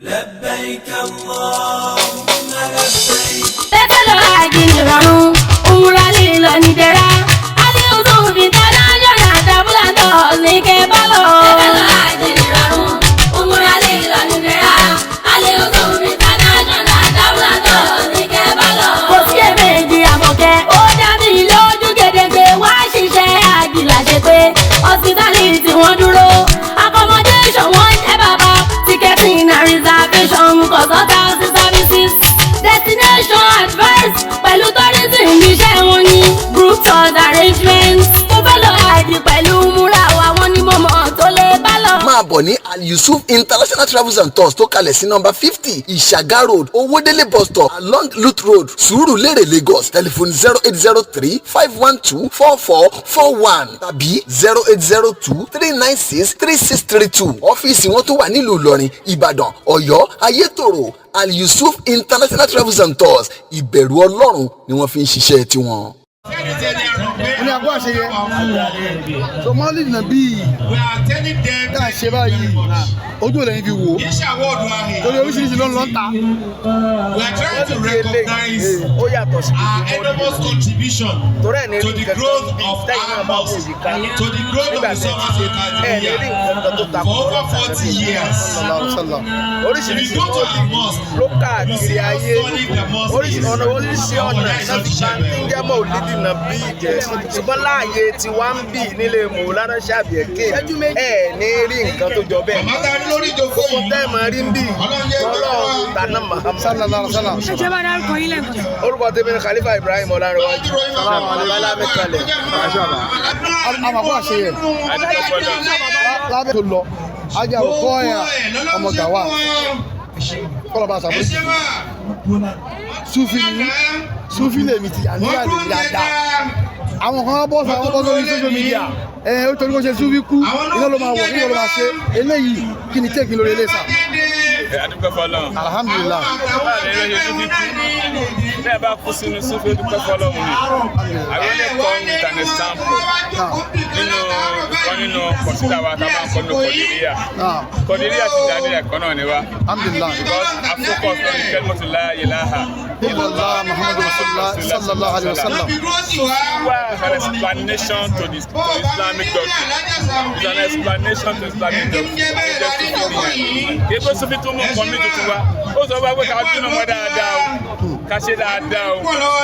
لبيك اللهم لبيك. Tẹ́tẹ́ lọ àjìnìrọ̀rùn, òmùra lílọ nìdẹ̀ra. Aliyu International Travel Tours ní kẹ́ bá lọ. Tẹ́tẹ́ lọ àjìnìrọ̀rùn, òmùra lílọ nìdẹ̀ra. Aliyu International Travel Tours ní kẹ́ bá lọ. Kò sí èméjì àmọ̀kẹ́, ó dá mi lójú gedegbe, wá ṣiṣẹ́ àjìlá ṣe pé hospitality wọ́n dúró. Accommodation wọ́n jẹ́ bàbá, ticketing and reservation, consultancy services, destination advice pẹ̀lú tourism iṣẹ́ wọn ní group tours arrangements. Mo fẹ́ lọ àjì pẹ̀lú múra wa, wọn ni mo mọ̀ tó lè bá lọ. Máa bọ̀ ní Al Yusuf International Travels and Tours tó kalẹ̀ sí nọ́mbà 50, Ìṣàgá Road, Owódélé Bus Stop, along Lut Road, Sùúrùlérè, Lagos. Telephone 08035124441 tàbí 08023963632. Ọ́fíìsì wọn tó wà nílùú Ìlọrin, Ìbàdàn, Ọ̀yọ́, Ayétòrò. Al Yusuf International Travels and Tours, ìbẹ̀rù Ọlọ́run ni wọ́n fi ń ṣiṣẹ́ tiwọn. Ní àgọ́ àṣeyẹ so mọ́lì nà bíi tá a ṣe báyìí, ojú ò lẹ́yìn fi wò ó torí oríṣiríṣi ló ń lọ ta. We are trying to recognize Ó yàtọ̀ sí our enormous contribution torí ẹ̀ ní to the growth of tẹ́yìn náà our bá wò mosque, yìí ká to the growth of nígbà the tẹ́ Summer ẹ ní rí nǹkan kan tó ta for over 40 years. Sallam. Oríṣiríṣi If you go to our mosque, ló káàkiri ayé. solid the mosque Oríṣi is. ọ̀nà, oríṣi ọ̀nà náà fi máa ń jẹ́ mọ́ òlídìí náà bí jẹ́, ṣùgbọ́n láàyè tí wàá ń bì nílé Mọ̀lánà Ṣàbíẹ̀kẹ́ ẹ̀ ní rí nǹkan tó jọ bẹ́ẹ̀. Bàbá ta ní lórí ìjókòó Gbogbo yìí. tẹ́ ẹ̀ máa rí ń bì Ọlọ́run tàná Muhammad. Sallallahu alaihi wasallam. Ẹ jẹ́ bá dárúkọ yín lẹ́ẹ̀kan sí. Orúkọ tèmi ni Khalifa Ibrahim Ọlárẹ̀wájú Babalámi kalẹ̀. Àmàkọ́ àṣeyẹ lábẹ́ tó lọ ajá òkọ́ ẹ̀ ọmọ gàwá kọ́lọ́ bá a ṣàbójú. Sufi ni, Sufi lèmi ti àníyàn lèmi dáadáa. Àwọn kan bọ́ sọ, àwọn bọ́ sórí social media ẹ, ó torí kó ṣe Sufi kú, iná ló máa wọ̀, iná ló máa ṣe eléyìí. Kí ni take lórí eléyìí sà? Ẹ adúpẹ́ fọlọ́run. Alhamdulilah. Báwo ni ẹ̀rọ ṣe Sufi kú? Bẹ́ẹ̀ bá kú sínú Sufi, dúpẹ́ fọlọ́run ni. I only come with an example nínú ìkan nínú kọ̀sídà wa tá a máa ń kọ́ nínú Kọ̀dìríyà. Kọ̀dìríyà ti dá ní ẹ̀kọ́ náà ni wa. Alhamdulilah. Because I focus on the kalimatu la ilaha illallah Muhammadu rasulillah sallallahu alayhi wa sallam. Why an explanation to Islamic doctrine. It's an explanation to Islamic doctrine. Ó jẹ́ Sufi nìyẹn. Kì í pé Sufi tún mú nǹkan mi tuntun wá. Ó sọ wá pé ká bínú ọmọ dáadáa o, ká ṣe dáadáa o.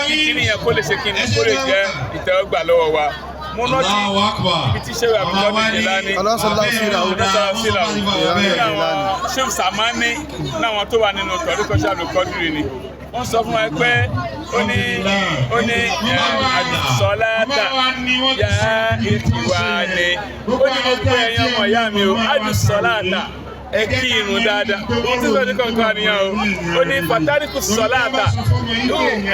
Kí kíni yẹn kó lè ṣe kíni kó lè jẹ́ ìtẹ́wọ́gbà lọ́wọ́ wa. Mo rántí ibi tí Ṣéwà Abdulkadir Jilani ọlọ́sọ̀lá síra o. ọlọ́sọ̀lá síra o ní àwọn Ṣéwù Sàmánì náwọn tó wà nínú tọ̀ríkọ́ṣẹ́ Abdulkadir ni wọ́n sọ fún wa pé ó ní àdùsọ́láta yá ìwà ni. Ó ní mo pé ẹ̀yin ọmọ ìyá mi o, àdùsọ́láta, ẹ kí irun dáadáa. Ohun tí sọ́ọ́ ní kọ̀ọ̀kan nìyẹn o. Ó ní fatariku sọ́láta,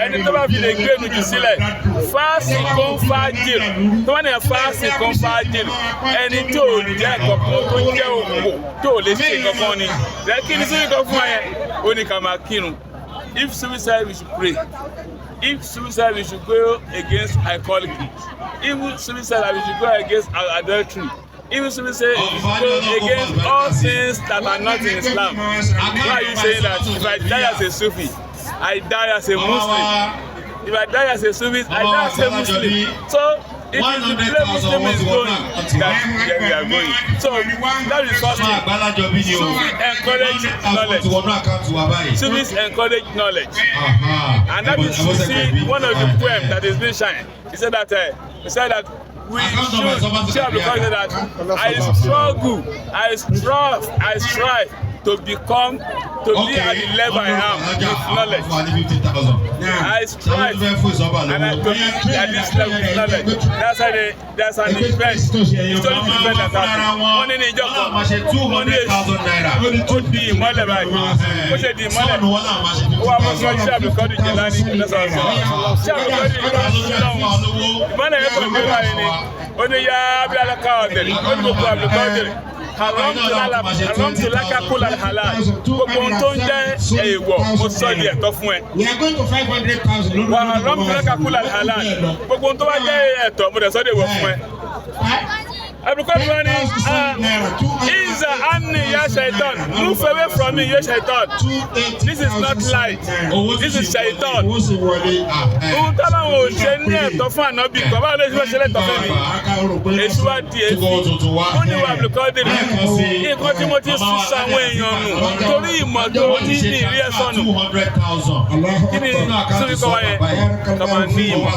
ẹni tó bá fi lè gbé nu jù sílẹ̀, fáàsì kan fájìrì tó bá nìyẹn, fáàsì kan fájìrì, ẹni tó jẹ́ kankan tó jẹ́ òpó tó lè ṣe kankan ni. Kí ni sọ́ọ́ kan fún wa yẹn? Ó ní ká máa kírun. If suicide, we should pray. If suicide, we should go against alcoholic. If suicide, we should go against adultery. If suicide, we should go against all things that are not in Islam. Why are you saying that if I die as a Sufi, I die as a Muslim? If I die as a Sufi, I die as a Muslim. So it is the place Muslim is going that we are going. So that is first thing. Sufi encourage knowledge. Sufis encourage knowledge. And that is, you see, one of the poems that is being shined. He said that we should share because he said that I struggle, I strive, I strive to become, to be at the level I am with knowledge. I strive and I to be at this level with knowledge. That's how they, that's an event, historic event that happened. Wọ́n ní ní ìjọ kan, wọ́n ní èsì, ó di ìmọ́lẹ̀ báyìí, ó ṣe di ìmọ́lẹ̀, ó wá mọ́ síwájú sí Abdulkadir Jelani lọ́sọ̀ọ̀sọ̀. Sí Abdulkadir Jelani ìmọ́lẹ̀ yẹn kàn gbé báyìí ni. Ó ní yá Abdulkadir, ó ní gbogbo Abdulkadir, haramtu laka kula halal, gbogbo ohun tó ń jẹ́ èèwọ̀, mo sọ di ẹ̀tọ́ fún ẹ. We are going to 500,000. Wa haramtu laka kula halal, gbogbo ohun tó bá jẹ́ ẹ̀tọ́, mo dẹ̀ sọ di èèwọ̀ fún ẹ. Abdulkadir wani iza anni ya shaitan, move away from me ya shaitan, this is not light, this is shaitan. Ohun táwọn ò ṣe ní ẹ̀tọ́ fún ànábì kan, báwo ló ṣe fẹ́ ṣe lẹ́tọ̀ọ́ fún mi? Èṣù wa di èéfín. Ó ní wà Abdulkadir, nǹkan tí mo ti sísọ àwọn èèyàn nù torí ìmọ̀ tó ní ní ìrí ẹ̀ sọnù. Kí ni sórí kọ́ wa yẹn? Ká máa ní ìmọ̀.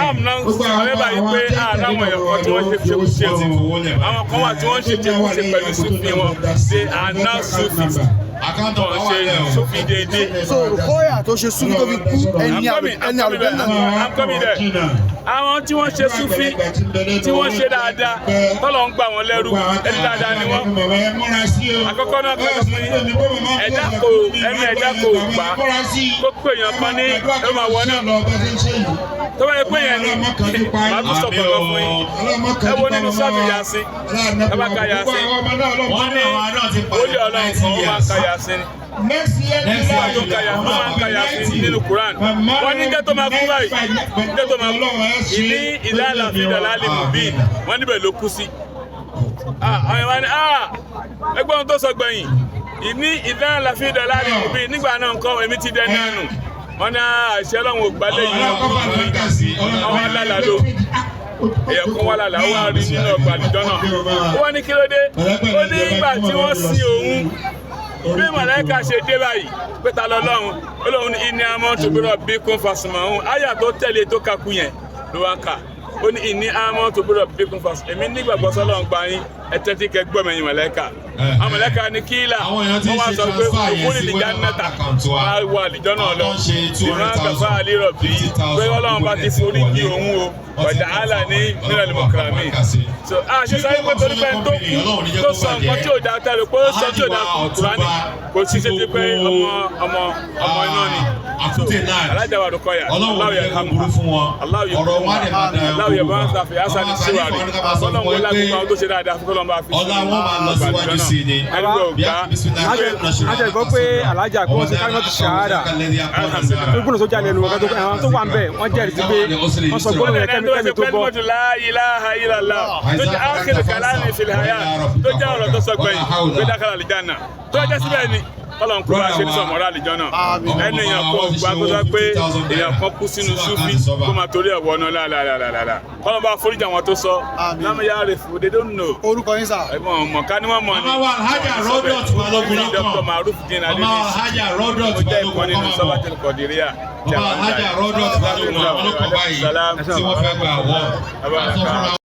Am náà àbẹ́bà yìí pé àláwọn èèyàn kan tí wọ́n ṣe ṣekúṣe o. Àwọn kan wà tí wọ́n ṣe ṣekúṣe pẹ̀lú Sufi wọn. They are now Sufis. Wọ́n ṣe Sufi déédéé. So Rukoya tó ṣe Sufi tó fi kú, ẹni àlùjànnà ni. I'm coming there. Àwọn tí wọ́n ṣe Sufi tí wọ́n ṣe dáadáa, tọ́lọ̀ ń gbà wọ́n lẹ́rú, ẹni dáadáa ni wọ́n. Àkọ́kọ́ náà kọ́ fún yín, ẹ̀dá kò ẹnu ẹ̀dá kò gbà kó pè yàn kan ní ẹ máa wọ náà. Tó bá yẹ pé yẹn ni, màá tún sọ pẹ̀lú fún yín. Ẹ wo nínú sọ́ọ̀tù Yasin, ẹ bá ka Yasin, wọ́n ní wòlíì Ọlọ́run kan ó máa ka Yasin ni. Nígbà tó ka Yasin, wọ́n máa ń ka Yasin nínú Quran. Wọ́n ní jẹ́ tó máa kú báyìí, jẹ́ tó máa kú. Ìní ìlàlà fi dàlálì mubin, wọ́n níbẹ̀ ló kú sí. Àwọn ìwà ni ẹgbẹ́ ohun tó sọ gbẹ̀yìn. Ìní ìlàlà fi dàlálì mubin, nígbà náà nǹkan èmi ti dẹ náà nù. Wọ́n ní àṣẹ Ọlọ́run ò gbálẹ̀ yìí. Àwọn alálà ló. Èèyàn kan wà lálàá, ó wá rí nínú ọgbà àlùjọ náà. Ó wá ní kí ló dé? Ó ní ìgbà tí wọ́n sin òun, bí màláíkà ṣe dé báyìí pé ta lọ́lọ́run, ó lóun ní ìní amọ́ tòbírọ̀ bí kún fàṣùmọ̀ òun. Àyà tó tẹ̀lé tó kakú yẹn ló wá ń kà. Ó ní ìní amọ́ tòbírọ̀ bí kún fàṣùmọ̀. Èmi nígbàgbọ́ sọ́lọ́run gba yín, ẹ tẹ́tí kẹ gbọ́ mẹ́yìn màláíkà. Àwọn màláíkà ní kíílà, wọ́n wá sọ pé òkú ní ìjà mẹ́ta, wọ́n á wọ àlìjọ́ náà lọ. Ìran àgbàfà àlérò bí pé Ọlọ́run bá ti forí jì òun o, ọ̀dà àlà ní mílíọ̀nù mọ̀kàràmì. So a ṣe sáré pé torí pé tó kú tó sọ nǹkan tí ò dáa tẹ́lẹ̀ pé ó sọ tí ò dáa Kùránì kò sí ṣe ti pé ọmọ ọmọ ọmọ iná ni. So alájà wa Rukoya, Allahu yarhamuha, Allahu yarhamuha, Allahu yarhamuha, hasan síwárí. Ọlọ́run wọlé agbègbè àwọn tó ṣe dáadáa fún kọ́lọ́n bá fi Ọlá wọn máa lọ síwájú sí i ni. Ẹni gbọ́ gbà. Ajẹ́ gbọ́ pé alájà kí wọ́n ṣe kárí ti ṣàhádà. Tó gbọ́dọ̀ sójà lẹ́nu wọn tó àwọn tó wà ń bẹ̀ wọ́n jẹ́rìí sí pé wọ́n sọ gbọ́dọ̀ yẹn kẹ́mi kẹ́mi tó bọ́. La ilaha illallah tó jẹ́ akhir kalami fil hayat tó jẹ́ ọ̀rọ̀ tó sọ gbẹ̀yìn pé dákàlà àlìjáná tó jẹ́ síbẹ̀ ni kọ́lọ̀ ń kó bá ṣe ní sọ̀mọ́rọ́ àlìjáná ẹni èèyàn kó gbà kó sọ pé èèyàn kan kú sínú Sufi kó máa torí ẹ̀ wọná láàlàlàlà kọ́lọ̀ bá foríjì àwọn tó sọ lámúyá rẹ̀ fún they don't know. Orúkọ yín sà. Ẹ̀gbọ́n ọmọ ká ní wọ́n mọ̀ ni. Màmá wa Alhaja Rodot Balógun lọ́kàn. Dr. Maruf Din Màmá wa Alhaja Rodot Ó jẹ́ Balógun ìkan nínú kọ́ Sọ́bàtì Kọ̀dìríà. Màmá wa Alhaja Rodot Balógun lọ́kàn báyìí tí wọ́n fẹ́ gba award.